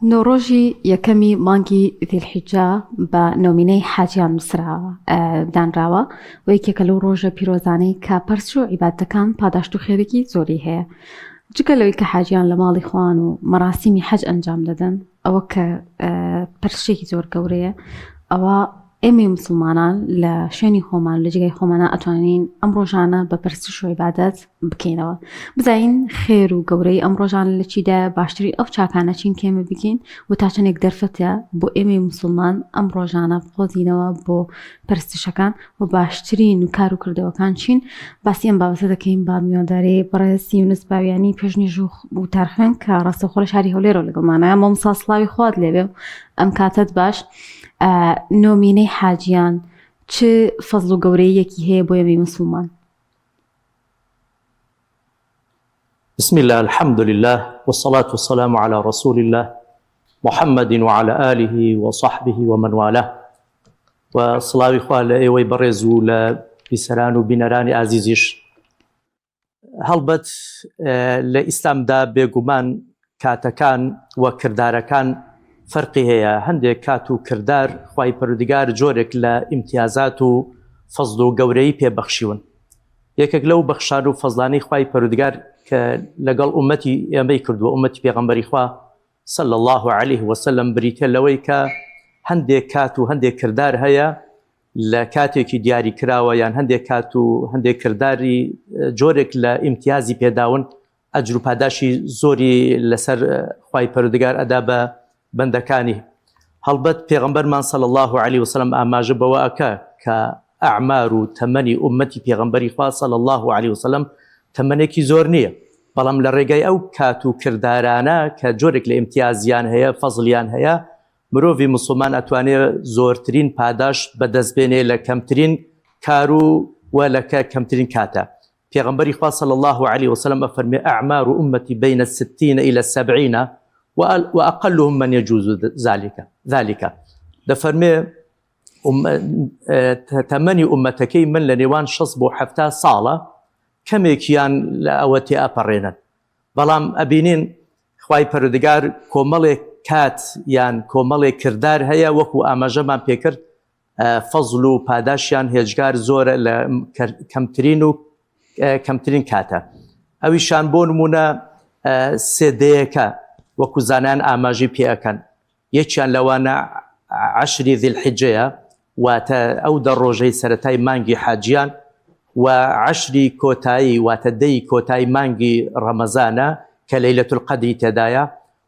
نۆ ڕۆژی یەکەمی مانگی ذیلحیجە بە نۆمینەی حاجیان نووسراوە دانراوە و یەکێکە لەو ڕۆژە پیرۆزانەی کە پەرستش و عیبادەتەکان پاداشت و خێرێکی زۆری هەیە. جگە لەوەی کە حاجیان لە ماڵی خۆیان و مەراسیمی حەج ئەنجام دەدەن ئەوە کە پەرستشێکی زۆر گەورەیە ئەوە ئێمەی مسلمانان لە شوێنی خۆمان لە جێگای خۆمانە ئەتوانین ئەم ڕۆژانە بە پەرستش و عیبادەت بکەینەوە بزانین خێر و گەورەی ئەم ڕۆژان لە چیدا باشتری ئەو چاکانە چین کێمە بکەین و تا چەندێک دەرفەتە بۆ ئێمەی مسلمان ئەم ڕۆژانە بقۆزینەوە بۆ پەرستشەکان و باشترین و کار و کردەوەکان چین باسی ئەم بابەتە دەکەین بە میوانداری بەڕێز یونس باویانی پێشنوێژ و وتارخوێن کە ڕاستەوخۆ لە شاری هەولێرەوە لەگەڵمانە مامۆستا سڵاوی خوات لێبێ و ئەم کاتەت باش نۆمینەی حاجیان چ فەزڵ و گەورەیەکی هەیە بۆ ئێمەی مسلمان؟ بسم اللە الحمد للە والصلاة والسلام علی رسول اللە محمد وعلى آله وصحبه ومن والاه و سڵاوی خوا لە ئێوەی بەڕێز و لە بیسەران و بینەرانی ئازیزیش هەڵبەت لە ئیسلامدا بێگومان کاتەکان و کردارەکان فەرقی هەیە هەندێک کات و کردار خوای پەروەردگار جۆرێک لە ئیمتیازات و فەزڵ و گەورەی پێ بەخشیون یەکێک لەو بەخشان و فەزلانەی خوای پەروەردگار کە لەگەڵ ئومەتی ئێمەی کردووە ئومەتی پێغەمبەری خوا صلی الله علیه وسلم بریتە لەوەی کە هەندێک کات و هەندێک کردار هەیە لە کاتێکی دیاری کراوە یان هەندێک کات و هەندێک کرداری جۆرێک لە ئیمتیازی پێداون ئەجر و پاداشی زۆری لەسەر خوای پەروەردگار ئەدا بە بەندەکانی. هەڵبەت پێغەمبەرمان صلی اللە علیە وسلم ئاماژە بەوە ئەکا کە ئەعمار و تەمەنی ئوممەتی پێغەمبەری خوا صلی اللە علیە وسلم تەمەنێکی زۆر نییە بەڵام لە ڕێگای ئەو کات و کردارانە کە جۆرێک لە ئیمتیازیان هەیە فەزڵیان هەیە مرۆڤی موسڵمان ئەتوانێ زۆرترین پاداشت بەدەست بێنێ لە کەمترین کار و و لە کەمترین کاتە پێغەمبەری خوا صلی اللە علیە وسلم ئەفەرموێ، اعمار امتی بین الستین الی السبعین واقلهم من یجوز ذلک ذلک دەفەرموێ تەمەنی ئومەتەکەی من لە نێوان 60 بۆ 70 ساڵە کەمێکیان لە ئەوە تێ ئەپەڕێنن بەڵام ئەبینین خوای پەروەردگار کۆمەڵێک کات یان کۆمەڵێک کردار هەیە وەکو ئاماژەمان پێکرد فەزل و پاداشیان هێجگار زۆرە لە کەمترین و کەمترین کاتە ئەویشان بۆ نمونە سێدەیەکە وەکو زانان ئاماژی پێەکەن یەکیان لەوانە عشری ذیلحجەیە واتە ئەو دە ڕۆژەی سەتای مانگی حاجیان و عشری کۆتایی واتە دەی کۆتایی مانگی ڕەمەزانە کە لەیلەت القەدری تێدایە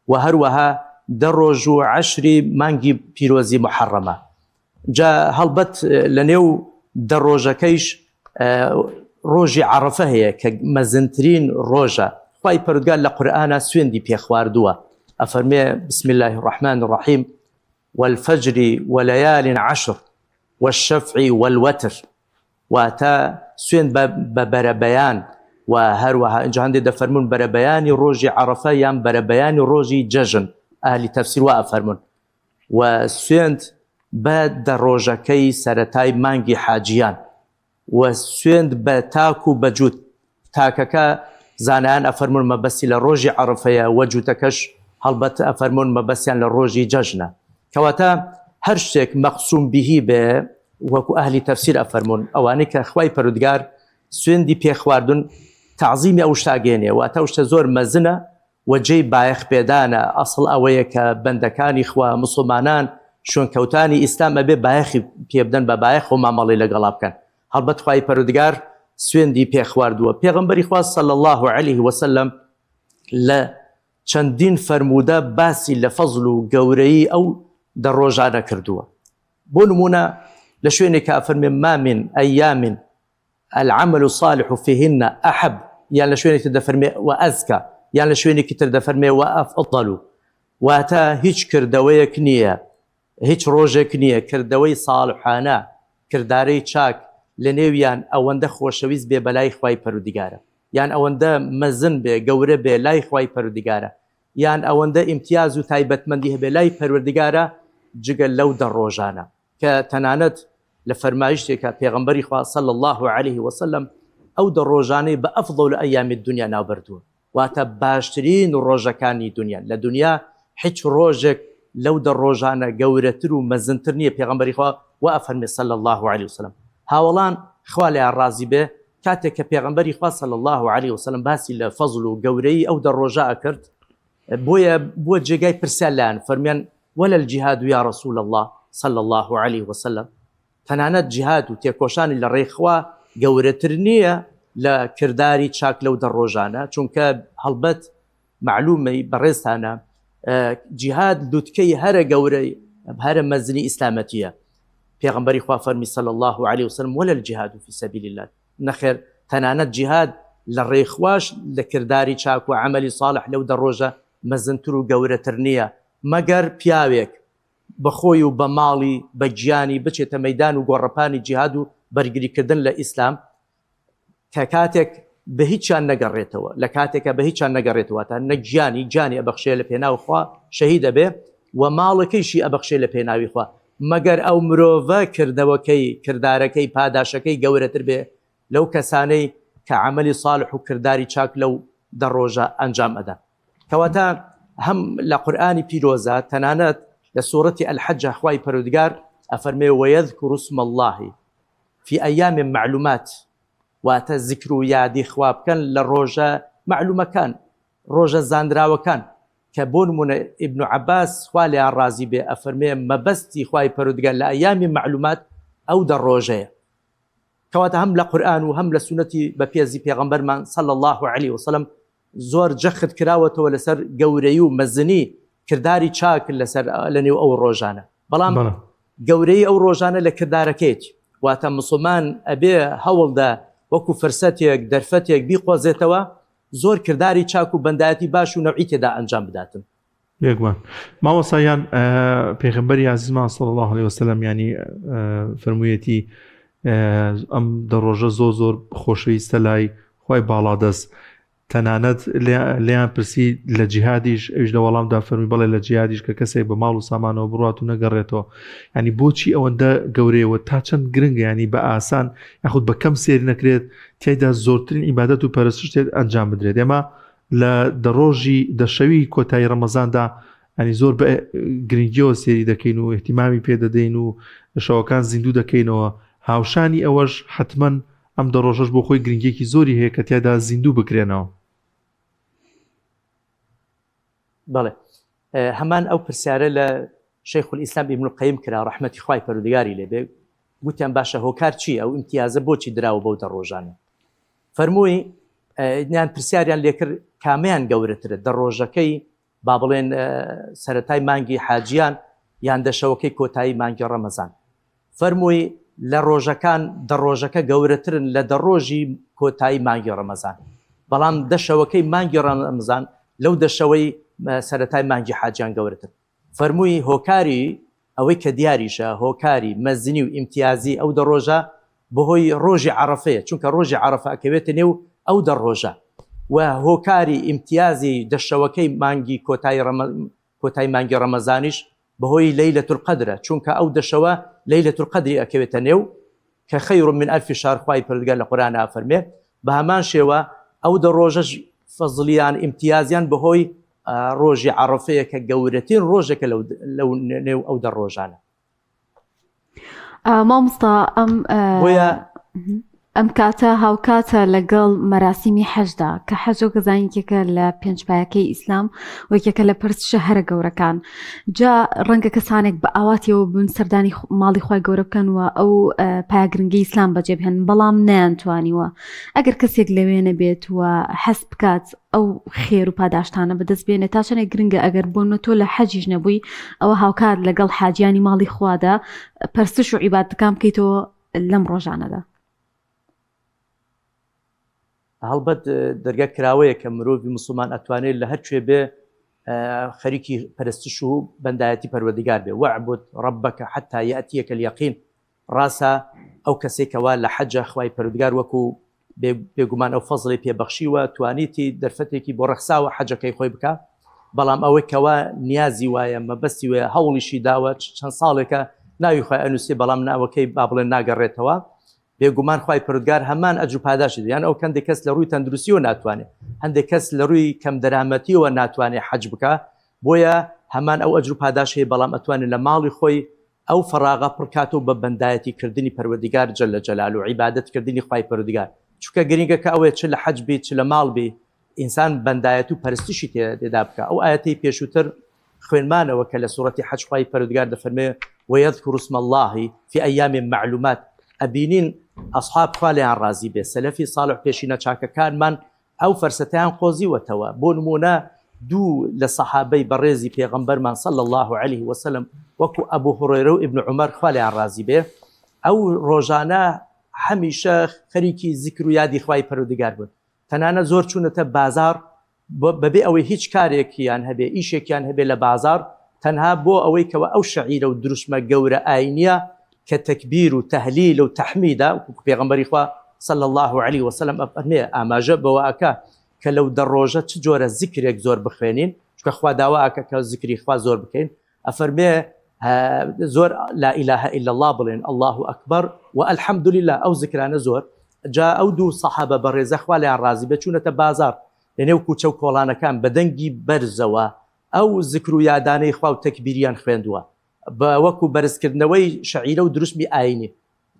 وە هەروەها دە ڕۆژ و عەشری مانگی پیرۆزی موحەڕەمە. جا هەڵبەت لە نێو دە ڕۆژەکەیش ڕۆژی عەڕەفە هەیە کە مەزنترین ڕۆژە. خوای پەروردگار لە قورئانا سوێندی پێ خواردووە ئەفەرموێ، بسم اللە الرحمن الرحیم، والفجر وليال عشر والشفع والوتر. واتە سوێند بە بە بەرەبەیان و هەروەها ئینجا هەندێک دەفەرموون بەرەبەیانی ڕۆژی عەڕەفە یان بەرەبەیانی ڕۆژی جەژن ئەهلی تەفسیر وا ئەفەرموون و سوێند بە دە ڕۆژەکەی سەرەتای مانگی حاجیان و سوێند بە تاک و بە جووت تاکەکە زانایان ئەفەرموون مەبەستی لە ڕۆژی عەڕەفەیە و جووتەکەش هەڵبەت ئەفەرموون مەبەستیان لە ڕۆژی جەژنە کەواتە هەر شتێک مەقسوم بیهی بێ وەکو ئەهلی تەفسیر ئەفەرموون ئەوانەی کە خوای پەرودگار سوێندی پێ خواردون تەعزیمی ئەو شتە ئەگەیەنێ واتە ئەو شتە زۆر مەزنە و جێی بایەخ پێدانە ئەسڵ ئەوەیە کە بەندەکانی خوا موسڵمانان شوێنکەوتانی ئیسلام ئەبێ بایەخی پێ بدەن بە بایەخەوە مامەڵەی لەگەڵا بکەن هەڵبەت خوای پەرودگار سوێندی پێ خواردووە پێغەمبەری خوا صلی اللە علیه وسلم لە چەندین فەرموودە باسی لە فەزل و گەورەیی ئەو دە ڕۆژانە کردووە بۆ نموونە لە شوێنێکا ئەفەرمێ ما من ایام العمل الصالح فیهن احب یان لە شوێنێکی تر دەفەرمێ وازکا یان لە شوێنێکی تر دەفەرمێ وافضل واتە هیچ کردەوەیەک نییە هیچ ڕۆژێک نییە کردەوەی ساڵحانە کردارەی چاک لە نێویان ئەوەندە خۆشەویست بێ بەلای خوای پەرودیگارە یان ئەوەندە مەزن بێ گەورە بێ لای خوای پەرودیگارە یان ئەوەندە ئیمتیاز و تایبەتمەندی هەبێ لای پەروەردگارە جگە لەو دە ڕۆژانە کە تەنانەت لە فەرمایشتێکا پێغەمبەری خوا صلی اللە علیه وسلم ئەو دە ڕۆژانەی بە افضل ایام الدنیا ناوبردووە واتە باشترین ڕۆژەکانی دنیا لە دنیا. هیچ ڕۆژێک لەو دە ڕۆژانە گەورەتر و مەزنتر نییە پێغەمبەری خوا وا ئەفەرمێ صلی اللە علیە وسلم هاوەڵان خوا لێیان ڕازی بێ کاتێک کە پێغەمبەری خوا صلی اللە علیە وسلم باسی لە فەزل و گەورەیی ئەو دە ڕۆژە ئەکرد بۆیە بووە جێگای پرسیار لایان فەرمیان ولا الجهاد یا رسول اللە صلی اللە علیه وسلم تەنانەت جیهاد و تێکۆشانی لە ڕێی خوا گەورەتر نییە لە کرداری چاک لەو دە ڕۆژانە چونکە هەڵبەت مەعلومەی بەڕێزتانە جیهاد لوتکەی هەرە گەورەی هەرە مەزنی ئیسلامەتیە پێغمبەری خوا فەرمی صلی الله علیه وسلم ولا الجهاد فی سبیل الله نەخێر تەنانەت جیهاد لە ڕێی خواش لە کرداری چاک و عەمەلی صالح لەو دە ڕۆژە مەزنتر و گەورەتر نییە مەگەر پیاوێک بە خۆی و بە ماڵی بە گیانی بچێتە مەیدان و گۆڕەپانی جیهاد و بەرگریکردن لە ئیسلام کە کاتێک بە هیچیان نەگەڕێتەوە لە کاتێکە بە هیچیان نەگەڕێتەوە واتە نە گیانی گیانی ئەبەخشێ لە پێناو خوا شەهید ئەبێ و ماڵەکەیشی ئەبەخشێ لە پێناوی خوا مەگەر ئەو مرۆڤە کردەوەکەی کردارەکەی پاداشەکەی گەورەتر بێ لەو کەسانەی کە عەمەلی صالح و کرداری چاک لەو دە ڕۆژە ئەنجام ئەدەن. کەواتە هەم لە قورئانی پیرۆزە تەنانەت لە سورەتی الحج خوای پەرودگار ئەفەرمێ ویذکروا اسم اللە فی ایام معلومات واتە زیکر و یادی خوا بکەن لە ڕۆژە مەعلومەکان ڕۆژە زانراوەکان کە بۆ نمونە ابن عباس خوا لێیان ڕازی بێ ئەفەرمێ مەبەستی خوای پەرودگار لە ایام معلومات ئەو دە ڕۆژەیە کەواتە هەم لە قورئان و هەم لە سونەتی بەپێزی پێغەمبەرمان صلی اللە علیه وسلم زۆر جەخت کراوەتەوە لەسەر گەورەی و مەزنی کرداری چاک لەسەر لە نێو ئەو ڕۆژانە بەڵام گەورەی ئەو ڕۆژانە لە کردارەکەیەتی واتە مسلمان ئەبێ هەوڵدا وەکو فرسەتێک دەرفەتێک بیقۆزێتەوە زۆر کرداری چاک و بەندایەتی باش و نەوعی تێدا ئەنجام بداتن. بێگومان مامۆستا یان پێغەمبەری ئازیزمان صلی الله علیه وسلم ینی فەرموویەتی ئەم دە ڕۆژە زۆر زۆر خۆشەویستە لای خی باڵادەست تەنانەت لیان پرسی لە جیهادیش ئەوش لە وەڵامدا فەرمی بەڵێ لە جیهادیش کە کەسێک بە ماڵ و سامانەوە بڕات و نەگەڕێتەوە ینی بۆچی ئەوەندە گەورەیەوە تا چەند گرنگ ینی بە ئاسان یاخود بە کەم سێر نەکرێت تیایدا زۆرترین عیبادەت و پەرستشتێت ئەنجام بدرێت ئێمە لە دە ڕۆژی دە شەوی کۆتایی ڕەمەزاندا ئەنی زۆر بە گرنگیەوە سێری دەکەین و احتیمامی پێدەدەین و شەوەکان زیندوو دەکەینەوە هاوشانی ئەوەش حتمما ئەم دە ڕۆژەش بۆ خۆی گرنگیەکی زۆری هەیە کە تیادا زیندوو بکرێنەوە. بەڵێ هەمان ئەو پرسیارە لە شەیخ الئیسلام ئیبن القەیم کرا ڕەحمەتی خوای پەروەردگاری لێ بێ گوتیان باشە هۆکار چییە ئەو ئیمتیازە بۆچی دراوە بەو دە ڕۆژانە فەرمووی یان پرسیاریان لێکرد کامیان گەورەترە دە ڕۆژەکەی با بڵێن سەتای مانگی حاجیان یان دەشەوەکەی کۆتایی مانگی ڕەمەزان فەرمووی لە ڕۆژەکان دە ڕۆژەکە گەورەترن لە دە ڕۆژی کۆتایی مانگی ڕەمەزان بەڵام دەشەوەکەی مانگی ڕەمەزان لەو دەشەوەی سەتای مانگی حاجیان گەورەتر فەرمووی هۆکاری ئەوەی کە دیاریشە هۆکاری مەزنی و ئیمتیازی ئەو دە ڕۆژە بەهۆی ڕۆژی عەڕەفەیە چونکە ڕۆژی عەڕەفە ئەکەوێتە نێو ئەو دە ڕۆژە و هۆکاری ئیمتیازی دە شەوەکەی مانگی کۆتایی ڕەمە کۆتای مانگی ڕەمەزانیش بەهۆی لەیلەت القدرە چونکە ئەو دە شەوە لەیلەت القدری ئەکەوێتە نێو کە خیر من الف شهر خوای پەروەردگار لە قورئانا ئەفەرمێ بەهەمان شێوە ئەو دە ڕۆژەش فەزڵیان ئیمتیازیان بەهۆی ڕۆژی عەڕەفەیە کە گەورەترین ڕۆژێکە لەو نێو ئەو دە ڕۆژانە. مامۆستا ئەم بۆیە ئەم کاتە هاوکاتە لەگەڵ مەراسیمی حەجدا کە حەج وەک زانین یەکێکە لە پێنج پایەکەی ئیسلام و یەکێکە لە پەرستشە هەرە گەورەکان جا ڕەنگە کەسانێک بە ئاواتیەوە بن سەردانی ماڵی خوای گەورە بکەن و ئەو پایە گرنگەی ئیسلام بەجێ بهێنن بەڵام نەیانتوانیوە ئەگەر کەسێک لەوێ نەبێت و حەز بکات ئەو خێر و پاداشتانە بەدەست بێنێت تا چەندێک گرنگە ئەگەر بۆنە تۆ لە حەجیش نەبووی ئەوە هاوکات لەگەڵ حاجیانی ماڵی خوادا پەرستش و عیبادەتەکان بکەیتەوە لەم ڕۆژانەدا. هەڵبەت دەرگا کراوەیە کە مرۆڤی موسڵمان ئەتوانێت لە هەر کوێ بێ خەریکی پەرستش و بەندایەتی پەروەردگار بێ واعبد ربک حتی یأتیک الیقین ڕاستە ئەو کەسەی کەوا لە حەجە خوای پەرودگار وەکو بێگومان ئەو فەزڵی پێ بەخشیوە توانیتی دەرفەتێکی بۆ ڕەخساوە حەجەکەی خۆی بکا بەڵام ئەوەی کەوا نیازی وایە مەبەستی وایە هەوڵیشی داوە چەند ساڵێکە ناوی خۆی ئەنووسێ بەڵام ناوەکەی با بڵێن ناگەڕێتەوە بێگومان خوای پەرودگار هەمان ئەجر و پاداشتی یان ئەو کەندێک کەس لە ڕووی تەندروستیەوە ناتوانێت هەندێک کەس لە ڕووی کەم دەرامەتیەوە ناتوانێت حەج بکە. بۆیە هەمان ئەو ئەجر و پاداش هەیە بەڵام ئەتوانێت لە ماڵی خۆی ئەو فەراغە پڕکاتەوە بە بەندایەتی کردنی پەروەردگار جل جلالە و عیبادەت کردنی خوای پەروەردگار چونکە گرنگەکە ئەوەیە چ لە حەج بی چ لە ماڵ بی ئینسان بەندایەت و پەرستشی تێدا بکا ئەو ئایەتەی پێشووتر خوێنمانەوە کە لە سوڕەتی حەج خوای پەروەردگار دەفەرمێ ويذكر اسم الله في أيام معلومات ئەبینین ئەصحاب خوا لێیان ڕازی بێ سەلەفی صالح پێشینە چاکەکانمان ئەو فەرسەتەیان قۆزیوەتەوە، بۆ نموونە دوو لە سەحابەی بەڕێزی پێغەمبەرمان صلی اللە علیه وسلم وەکو ئەبو هوڕێرە و ئیبن عومەر خوا لێیان ڕازی بێ ئەو ڕۆژانە هەمیشە خەریکی زیکر و یادی خوای پەروەردگار بوون تەنانەت زۆر چوونەتە بازاڕ بەبێ ئەوەی هیچ کارێکیان هەبێ ئیشێکیان هەبێ لە بازاڕ تەنها بۆ ئەوەی کەوا ئەو شەعیرە و دروشمە گەورە ئاینیە کە تەکبیر و تەهلیل و تەحمیدە وەکو پێغەمبەری خوا صلی اللە علیه وسلم ئەفەرمێ ئاماژە بەوە ئەکا کە لەو دە ڕۆژە چ جۆرە زیکرێک زۆر بخوێنین چونکە خوا داوا ئەکا کە زیکری خوا زۆر بکەین ئەفەرمێ زۆر لا اله الا الله بڵێن الله اکبر و الحمد لله ئەو زیکرانە زۆر جا ئەو دوو سەحابە بەڕێزە خوا لێیان ڕازی بێ چوونەتە بازاڕ لەنێو کوچە و کۆڵانەکان بە دەنگی بەرزەوە ئەو زکر و یادانەی خوا و تەکبیریان خوێندووە بە وەکو بەرزکردنەوەی شەعیرە و دروشمی ئاینی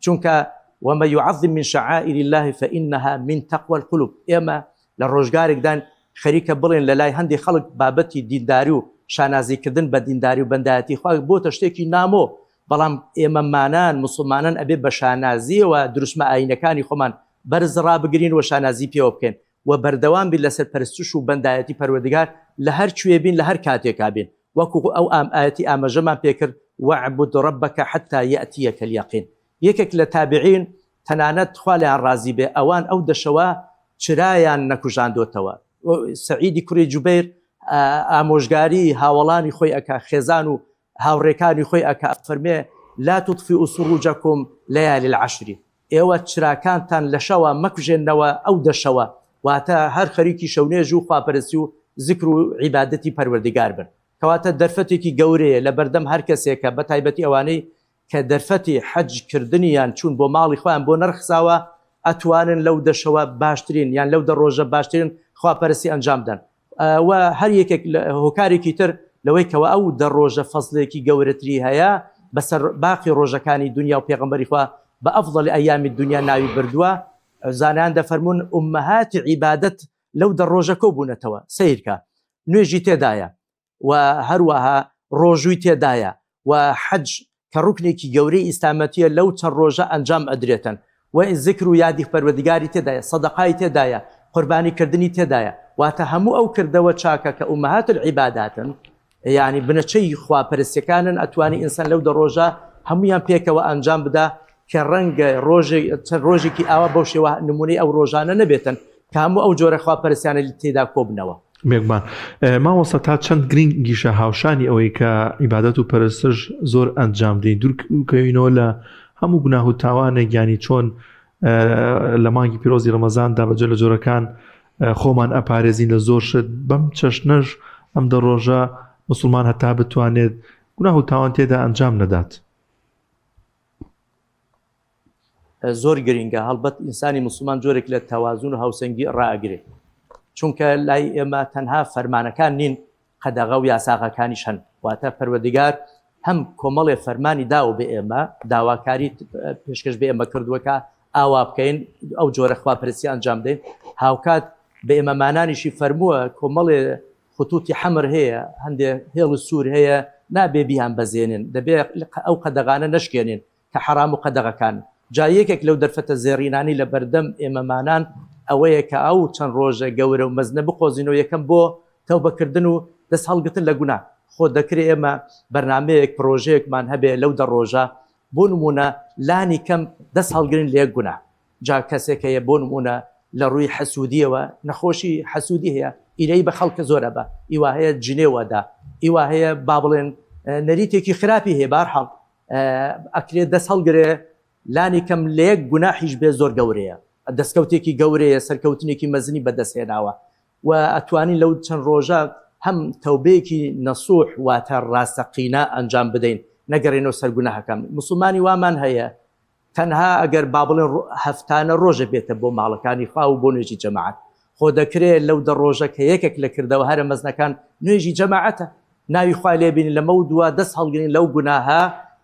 چونکە ومن يعظم من شعائر الله فإنها من تقوى القلوب ئێمە لە ڕۆژگارێکدان خەریکە بڵێن لە لای هەندێک خەڵک بابەتی دینداری و شانازیکردن بە دینداری و بەندایەتی خوا بۆتە شتێکی نامۆ بەڵام ئێمە مانان مسلمانان ئەبێ بە شانازیەوە دروشمە ئاینەکانی خۆمان بەرز ڕابگرین و شانازی پێوە بکەین و بەردەوام بین لەسەر پەرستش و بەندایەتی پەروەردگار لە هەر کوێ بین لە هەر کاتێکا بین وەکو ئەو ئام ئایەتی ئامەژەمان پێکرد واعبد ربک حتی یأتیک الیقین یەکێک لە تابعین تەنانەت خوا لێیان ڕازی بێ ئەوان ئەو دەشەوە چرایان نەکوژاندۆتەوە سەعیدی کوڕی جوبەیر ئامۆژگاری هاوەڵانی خۆی ئەکا خێزان و هاوڕێکانی خۆی ئەکا ئەفەرمێ لا تطفئوا سروجکم لیالی العشر ئێوە چراکانتان لە شەوا مەکوژێننەوە ئەو دە شەوە، واتە هەر خەریکی شەونوێژ و خواپەرستی و زیکر و عیبادەتی پەروەردگار بن. کەواتە دەرفەتێکی گەورەیە لە بەردەم هەر کەسێکە بە تایبەتی ئەوانەی کە دەرفەتی حەج کردنی یان چوون بۆ ماڵی خۆیان بۆ نەڕخساوە ئەتوانن لەو دە شەوە باشترین یان لەو دە ڕۆژە باشترین خواپەرستی ئەنجام بدەن. و هەر یەکێک هۆکارێکی تر لەوەی کەوا ئەو دە ڕۆژە فەزلێکی گەورەتری هەیە بەسەر باقی ڕۆژەکانی دنیا و پێغەمبەری خوا بە ئەفضل ئەیامی دنیا ناوی بردووە زانایان دەفەرموون ئومەهاتی عیبادەت لەو دە ڕۆژە کۆبوونەتەوە سەیرکە نوێژی تێدایە و هەروەها ڕۆژووی تێدایە و حەج کە ڕوکنێکی گەورەی ئیسلامەتیە لەو چەند ڕۆژە ئەنجام ئەدرێتن و زکر و یادی پەروەردگاری تێدایە سەدەقای تێدایە قوربانی کردنی تێدایە واتە هەموو ئەو کردەوە چاکە کە ئومەهات العیباداتن یعنی بنەچەی خواپەرستیەکانن ئەتوانی ئینسان لەو دە ڕۆژە هەمویان پێکەوە ئەنجام بدا کە ڕەنگە ڕۆژێک چەند ڕۆژێکی ئاوا بەو شێوە نمونەی ئەو ڕۆژانە نەبێتن کە هەموو ئەو جۆرە خواپەرستیانە تێدا کۆبنەوە. بێگومان مامۆستا تا چەند گرنگیشە هاوشانی ئەوەی کە عیبادەت و پەرستش زۆر ئەنجام دەین دوورکەوینەوە لە هەموو گوناه و تاوانێک یانی چۆن لە مانگی پیرۆزی ڕەمەزاندا بە جۆر لە جۆرەکان خۆمان ئەپارێزین لە زۆر شت بەم چەشنەش ئەم دە ڕۆژە مسلمان هەتا بتوانێت گوناه و تاوان تێدا ئەنجام نەدات. زۆر گرینگە هەڵبەت ئینسانی موسڵمان جۆرێک لە تەوازون و هاوسەنگی ڕائەگرێ چونکە لای ئێمە تەنها فەرمانەکان نین قەدەغە و یاساغەکانیش هەن واتە پەروەردگار هەم کۆمەڵێ فەرمانی داوە بە ئێمە داواکاری پێشکەش بە ئێمە کردووەکە ئاوا بکەین ئەو جۆرە خواپەرستی ئەنجام دەین هاوکات بە ئێمەمانانیشی فەرمووە کۆمەڵێ خطوطی حمر هەیە هەندێ هێڵی سوور هەیە نابێ بیان بەزێنن دەبێ ئەو قەدەغانە نەشکێنین کە حەرام و قەدەغەکانن. جا یەکێک لەو دەرفەتە زێڕینانەی لە بەردەم ئێمەمانان ئەوەیە کە ئەو چەند ڕۆژە گەورە و مەزنە بقۆزینەوە یەکەم بۆ تەوبەکردن و دەست هەڵگرتن لە گوناه. خۆ دەکرێ ئێمە بەرنامەیەک، پڕۆژەیەکمان هەبێ لەو دە ڕۆژە بۆ نموونە لانی کەم دەست هەڵگرین لە یەک گوناه. جا کەسێک هەیە بۆ نموونە لە ڕووی حەسوودییەوە نەخۆشی حەسوودی هەیە ئیرەیی بە خەڵک زۆر ئەبا، ئی وا هەیە جنێو ئەدا، ئی وا هەیە با بڵێن نەریتێکی خراپی هەیە بەهەرحاڵ ئەکرێ دەست هەڵگرێ لانی کەم لە یەک گوناحیش بێ زۆر گەورەیە دەستکەوتێکی گەورەیە سەرکەوتنێکی مەزنی بەدەست هێناوە و ئەتوانین لەو چەند ڕۆژە هەم تەوبەیەکی نەسوح واتە ڕاستەقینە ئەنجام بدەین نەگەڕێنەوە سەر گوناهەکان موسڵمانی وامان هەیە تەنها ئەگەر با بڵێن هەفتانە ڕۆژە بێتە بۆ ماڵەکانی خوا و بۆ نوێژی جەماعەت خۆ دەکرێ لەو دە ڕۆژە کە یەکێک لە کردەوە هەرە مەزنەکان نوێژی جەماعەتە. ناوی خوای لێ بینین لەمەو دوا دەست هەڵگرین لەو گوناهە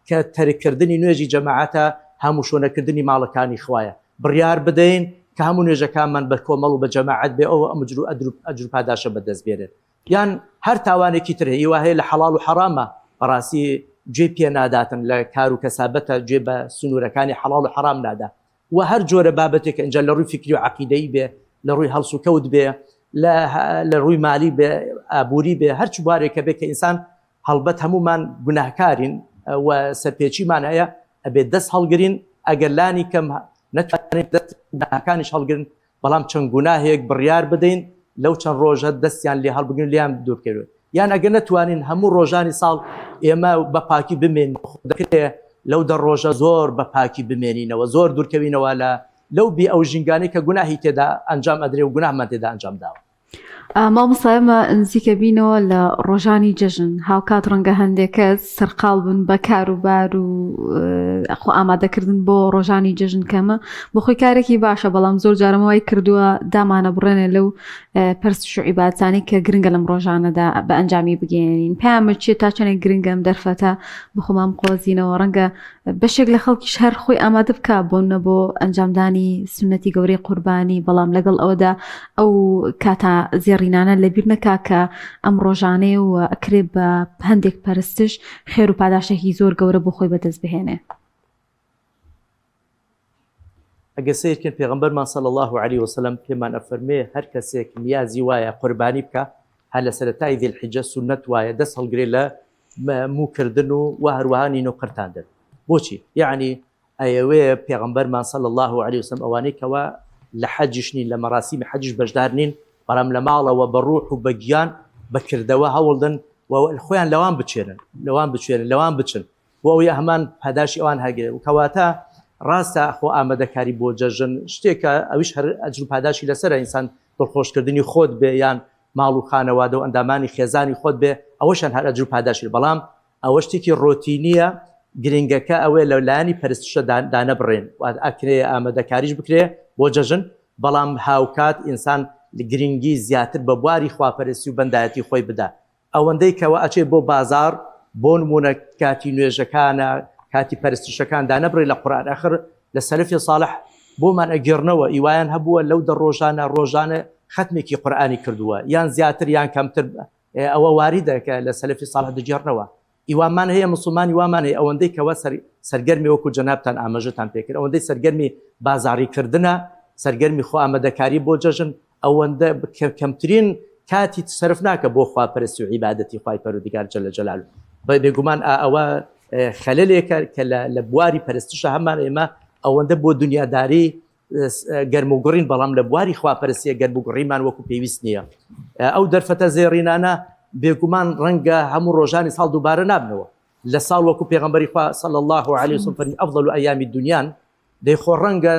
کە تەرککردنی نوێژی جەماعەتە هاموشۆ نەکردنی ماڵەکانی خوایە بڕیار بدەین کە هەموو نوێژەکانمان بە کۆمەڵ و بە جەماعەت بێ ئەو ئەمجر و ئەجر و پاداشە بەدەست بێنن یان هەر تاوانێکی تر هەیە وا هەیە لە حەڵاڵ و حەرامە بەڕاستی گوێی پێ ناداتن لە کار و کەسابەتە گوێ بە سنوورەکانی حەڵاڵ و حەرام نادا و هەر جۆرە بابەتێک ئینجا لە ڕووی فیکری و عەقیدەیی بێ لە ڕووی هەڵسوکەوت بێ لە لە ڕووی مالی بێ ئابووری بێ هەرچ بوارێکە بێ کە ئینسان هەڵبەت هەموومان گوناهکارین و سەرپێچیمان هەیە ئەبێ دەست هەڵگرین ئەگەر لانی کەم نەتوانین دەست گوناهەکانیش هەڵگرن بەڵام چەند گوناهێک بڕیار بدەین لەو چەند ڕۆژە دەستیان لێ هەڵبگرن لێیان دوورکەوێت یان ئەگەر نەتوانین هەموو ڕۆژانی ساڵ ئێمە بە پاکی بمێن دەکرێ لەو دە ڕۆژە زۆر بە پاکی بمێنینەوە زۆر دوورکەوینەوە لە لەو بێ ئەو ژینگانەی کە گوناهی تێدا ئەنجام ئەدرێ و گوناهمان تێدا ئەنجام داوە. مامۆستا ئێمە نزیکە بینەوە لە ڕۆژانی جەژن هاوکات ڕەنگە هەندێک کەس سەرقاڵ بن بە کاروبار و خۆ ئامادەکردن بۆ ڕۆژانی جەژن کەمە بۆ خۆی کارێکی باشە بەڵام زۆر جارەمە وای کردووە دامانە بڕێنێ لەو پرس و عیبادەتانەی کە گرنگە لەم ڕۆژانەدا بە ئەنجامی بگەێنین پامە چیە تا چەندێک گرنگە ئەم دەرفەتە بە خۆمان قۆزینەوە ڕەنگە بەشێک لە خەڵکیش هەر خۆی ئامادە بکە بۆ نە بۆ ئەنجامدانی سونەتی گەورەی قوربانی بەڵام لەگەڵ ئەوەدا ئەو کاتا زێڕینانە لەبیر نەکا کە ئەم ڕۆژانەیە و ئەکرێ بە هەندێک پەرستش خێر و پاداشتێکی زۆر گەورە بۆ خۆی بەدەست بهێنێ. ئەگەر سەیرکەن پێغەمبەرمان صلی اللە علیە وسلم پێمان ئەفەرموێ هەر کەسێک نیازی وایە قوربانی بکا هەر لە سەرەتای ذی الحجە سوننەت وایە دەست هەڵگرێ لە مووکردن و وە هەروەها نینۆ قرتاندن بۆچی یەعنی ئەیەوێ پێغەمبەرمان صلی اللە علیە وسلم ئەوانەی کەوا لە حەجیش نین لە مەراسیمی حەجیش بەشدار نین بەڵام لە ماڵەوە بە ڕوح و بە گیان بە کردەوە هەوڵدن و خۆیان لەوان بچێنن لەوان بچێنن لەوان بچن بۆ ئەوەی هەمان پاداشی ئەوان هەگرێ و کەواتە ڕاستە خۆ ئامادەکاری بۆ جەژن شتێکە ئەویش هەر ئەجر و پاداشی لەسەرە ئینسان دڵخۆشکردنی خۆت بێ یان ماڵ و خانەوادە و ئەندامانی خێزانی خۆت بێ ئەوەشیان هەر ئەجر و پاداشی بەڵام ئەوە شتێکی ڕۆتینیە گرنگەکە ئەوەیە لە لایەنی پەرستشە دانەبڕێن ئەکرێ ئامادەکاریش بکرێ بۆ جەژن بەڵام هاوکات ئینسان گرنگی زیاتر بە بواری خواپەرستی و بەندایەتی خۆی بدا ئەوەندەی کەوا ئەچێ بۆ بازاڕ بۆنمونە کاتی نوێژەکانە کاتی پەرستشەکان دانەبڕێ لە قورئان ئەخر لە سەلەفی ساڵح بۆمان ئەگێڕنەوە ئیوایان هەبووە لەو دە ڕۆژانە ڕۆژانە خەتمێکی قورئانی کردووە یان زیاتر یان کەمتر ئەوە واریدە کە لە سەلەفی ساڵح دەگێڕنەوە ئیوامان هەیە مسلمانی وامان هەیە ئەوەندەی کەوا سەرگەرمی وەکو جەنابتان ئاماژەتان پێکرد ئەوەندەی سەرگەرمی بازاڕی کردنە سەرگەرمی خۆ ئامادەکاری بۆ جەژن ئەوەندە کەمترین کاتی سەرف ناکە بۆ خواپەرستی و عیبادەتی خوای پەروەردگار جل جلالە بێگومان ئەوە خەلەلێکە کە لە بواری پەرستشە هەمان ئێمە ئەوەندە بۆ دنیاداری گەرم و گوڕین بەڵام لە بواری خواپەرستیە گەرم و گوڕیمان وەکو پێویست نییە ئەو دەرفەتە زێڕینانە بێگومان ڕەنگە هەموو ڕۆژانی ساڵ دووبارە نابنەوە لە ساڵ وەکو پێغەمبەری خوا صلی الله علیه وسلم فەرمی افضل ایام الدنیا دەی خۆ ڕەنگە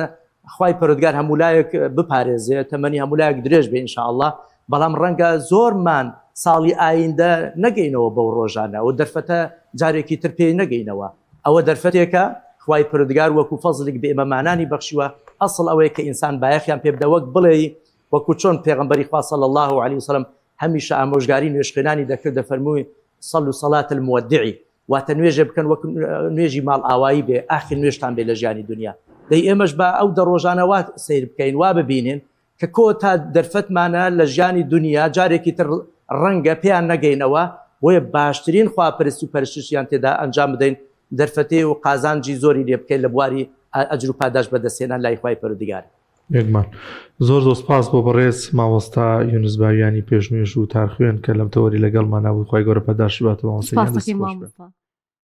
خوای پەرودگار هەموو لایەک بپارێزێ تەمەنی هەموو لایەک درێژ بێ ان شاء الله بەڵام ڕەنگە زۆرمان ساڵی ئایندە نەگەینەوە بەو ڕۆژانە و دەرفەتە جارێکی تر پێی نەگەینەوە ئەوە دەرفەتێکە خوای پەرودگار وەکو فەزڵێک بە ئێمەمانانی بەخشیوە ئەسڵ ئەوەیە کە ئینسان بایەخیان پێ بدە وەک بڵێی وەکو چۆن پێغەمبەری خوا صلی الله علیه وسلم هەمیشە ئامۆژگاری نوێژخوێنانی دەکرد دەفەرمووی صلوا صلاة المودع واتە نوێژێ بکەن وەک نوێژی ماڵ ئاوایی بێ ئاخر نوێژتان بێ لە ژیانی دنیا دەی ئێمەش با ئەو دە ڕۆژانە وا سەیر بکەین وا ببینین کە کۆتا دەرفەتمانە لە ژیانی دنیا جارێکی تر ڕەنگە پێیان نەگەینەوە بۆیە باشترین خواپەرستی و پەرستشیان تێدا ئەنجام بدەین دەرفەتێ و قازانجی زۆری لێ بکەین لە بواری ئەجر و پاداشت بەدەستهێنان لای خوای پەروەردگار. بێگومان. زۆر زۆر سپاس بۆ بەڕێز مامۆستا یونس باویانی پێشنوێژ و تارخوێن کە لەم تەوەری لەگەڵمانا بوو خوای گەورە پاداشتی باتەوە مامۆستا گیان دەست خۆش بێ. سپاس مامۆستا.